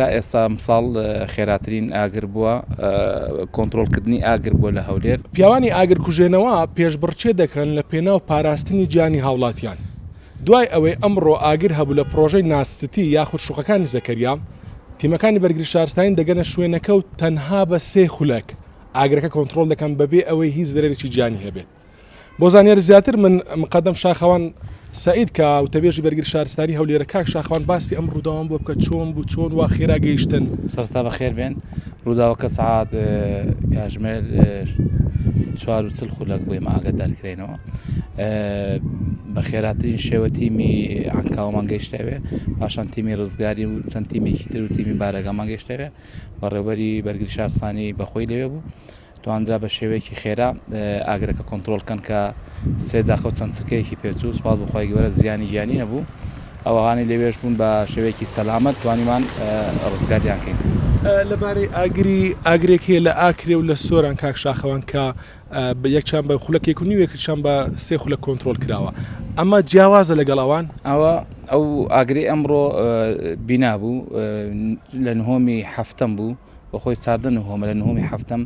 تا ئێستا ئەمساڵ خێراترین ئاگر بووە، کۆنترۆڵکردنی ئاگر بووە لە هەولێر. پیاوانی ئاگرکوژێنەوە پێشبڕکێ دەکەن لە پێناو پاراستنی گیانی هاوڵاتیان. دوای ئەوەی ئەمڕۆ ئاگر هەبوو لە پڕۆژەی ناز ستی یاخود شوقەکانی زەکەریا، تیمەکانی بەرگری شارستانی دەگەنە شوێنەکە و تەنها بە سێ خولەک ئاگرەکە کۆنترۆڵ دەکەن بەبێ ئەوەی هیچ زەرەرێکی گیانی هەبێت. بۆ زانیاری زیاتر من مقدم شاخەوان سعید کە وتەبێژی بەرگری شارستانی هەولێرە کاک شاخوان باسی ئەم ڕووداوان بۆ بکە چۆن بوو چۆن وا خێرا گەیشتن سەرتا بەخێر بێن ڕووداوەکە سعات کاژمێر 4:40 خولەک بۆ ئێمە ئاگادار کرێنەوە بە خێراترین شێوە تیمی عەنکاوەمان گەیشتەوێ پاشان تیمی ڕزگاری و چەند تیمێکی تر و تیمی بارەگامان گەیشتەوێ بەڕێوبەری بەرگری شارستانی بەخۆی لەوێ بوو توانرا بە شێوەیەکی خێرا ئاگرەکە کۆنترۆڵ کەن کە سێ دەقە و چەند چرکەیەکی پێچوو سوپاس بۆ خوای گەورە زیانی گیانی نەبوو ئەوانەی لەوێش بوون بە شێوەیەکی سەلامەت توانیمان ڕزگاریان کەین. لەبارەی ئاگری ئاگرێک هەیە لە ئاکرێ و لە سۆران کاک شاخەوان کە یەکیان بە خولەکێک و نیوێکیشان بە سێ خولەک کۆنترۆڵ کراوە ئەمە جیاوازە لەگەڵ ئەوان؟ ئەوە ئەو ئاگری ئەمڕۆ بینا بوو لە نهۆمی حەفتەم بوو بەخۆی 14 نهۆمە لە نهۆمی حەفتەم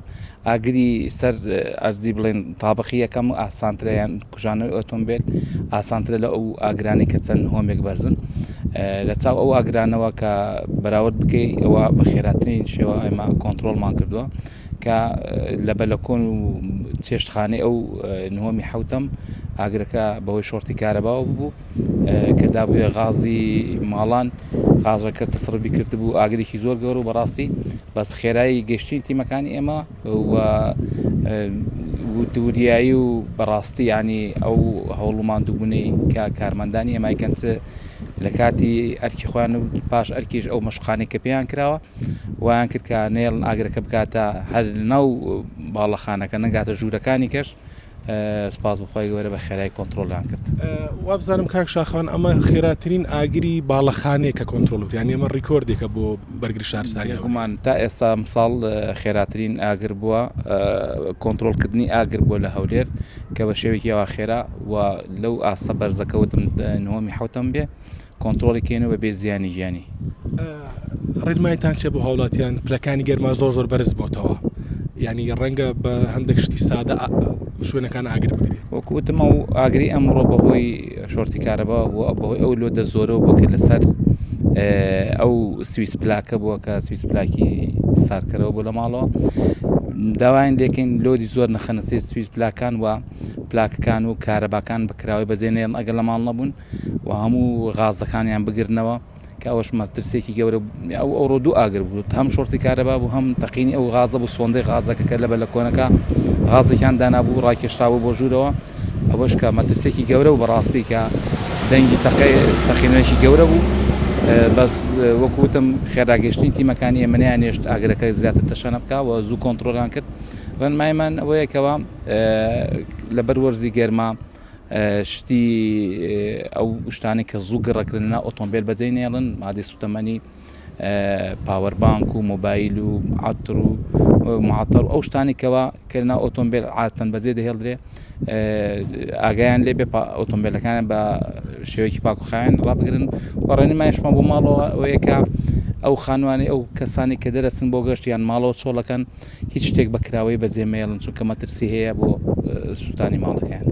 ئاگری سەر ئەرزی بڵێن تابقی یەکەم و ئاسانترە یان کوژانەوەی ئۆتۆمبیل ئاسانترە لە ئەو ئاگرانی کە چەند نهۆمێک بەرزن لە چاو ئەو ئاگرانەوە کە بەراورد بکەی ئەوە بە خێراترین شێوە ئێمە کۆنتترۆلمان کردووە کە لە بەلەکۆن و چێشتخانەی ئەو نهۆمی حەوتەم ئاگرەکە بەهۆی شۆرتی کارەباوە بوو کە دابوویە غازی ماڵان غازەکە تەسڕبی کردبوو ئاگرێکی زۆر گەورە و بەڕاستی بەس خێرایی گەشتنی تیمەکانی ئێمە و وریایی و بەڕاستی ینی ئەو هەوڵ و ماندووبوونەی کە کارمەندانی ئێمای کەن چ لە کاتی ئەرکی خۆیان و پاش ئەرکیش ئەو مەشقانەی کە پێیان کراوە وایان کرد کە نێڵن ئاگرەکە بگاتە هەر ناو باڵەخانەکە نەگاتە ژوورەکانی کەش سپاس بۆ خوای گەورە بە خێرای کۆنترۆڵیان کرد. وابزانم کاک شاخان ئەمە خێراترین ئاگری باڵەخانەیە کە کۆنترۆڵ بکرێت یانی ئەمە ڕیکۆردێکە بۆ بەرگری شارستانی هەولێر. بێگومان تا ئێستا ئەمساڵ خێراترین ئاگر بووە کۆنترۆڵکردنی ئاگر بووە لە هەولێر کە بە شێوەیەکی ئەوا خێرا و لەو ئاستە بەرزە کە وتم نهۆمی حەوتەم بێ کۆنترۆڵی کەین و بەبێ زیانی گیانی. ڕێنمایتان چیە بۆ هاوڵاتیان پلەکانی گەرما زۆر زۆر بەرز بۆتەوە یعنی ڕەنگە بە هەندێک شتی سادە شوێنەکان ئاگر بگرێت وەکو وتم ئەو ئاگری ئەمڕۆ بەهۆی شۆرتی کارەبا بوو بەهۆی ئەو load ە زۆرەوە بوو کە لەسەر ئەو سویس پلاکە بووە کە سویس پلاکی سارکەرەوە بوو لە ماڵەوە داوایان لێکەین load ی زۆر نەخەنە سێ سویس پلاکان و پلاکەکان و کارەباکان بکراوەی بەجێ نێڵن ئەگەر لە ماڵ نەبوون و هەموو غازەکانیان بگرنەوە کە ئەوەش مەترسیەکی گەورە ئەو ئەوڕۆ دوو ئاگر بوو هەم شۆرتی کارەبا بوو هەم تەقینی ئەو غازە بوو سۆندەی غازەکە کە لە بەلەکۆنەکە غازێکیان دانابوو ڕاکێشرابوو بۆ ژوورەوە ئەوەش کە مەترسیەکی گەورە و بەڕاستی کە دەنگی تەقینەوەیەکی گەورە بوو بەس وەکو وتم خێراگەشتنی تیمەکانی ئێمە نەیانێشت ئاگرەکە زیاتر تەشەنە بکا و زوو کۆنتڕۆڵیان کرد ڕێنمایمان ئەوەیە کەوا لەبەر وەرزی گەرما شتی ئەو شتانەی کە زوو گڕەکرن لەناو ئۆتۆمبێل بەجێی نێڵن مادەی سوتەمەنی power bank و مۆبایل و عەتر و معطر ئەو شتانی کەوا کە لەناو ئۆتۆمبێل عادەتەن بەجێ دەهێڵدرێ ئاگایان لێ بێ ئۆتۆمبێلەکان بە شێوەیەکی پاک و خاوێن ڕابگرن و ڕێنمایشمان بۆ ماڵەوە ئەوەیە کە ئەو خانوانەی ئەو کەسانی کە دەرەچن بۆ گەشت یان ماڵەوە چۆڵەکەن هیچ شتێک بە کراوەی بەجێ مەیەڵن چونکە مەترسی هەیە بۆ سووتانی ماڵەکەیان.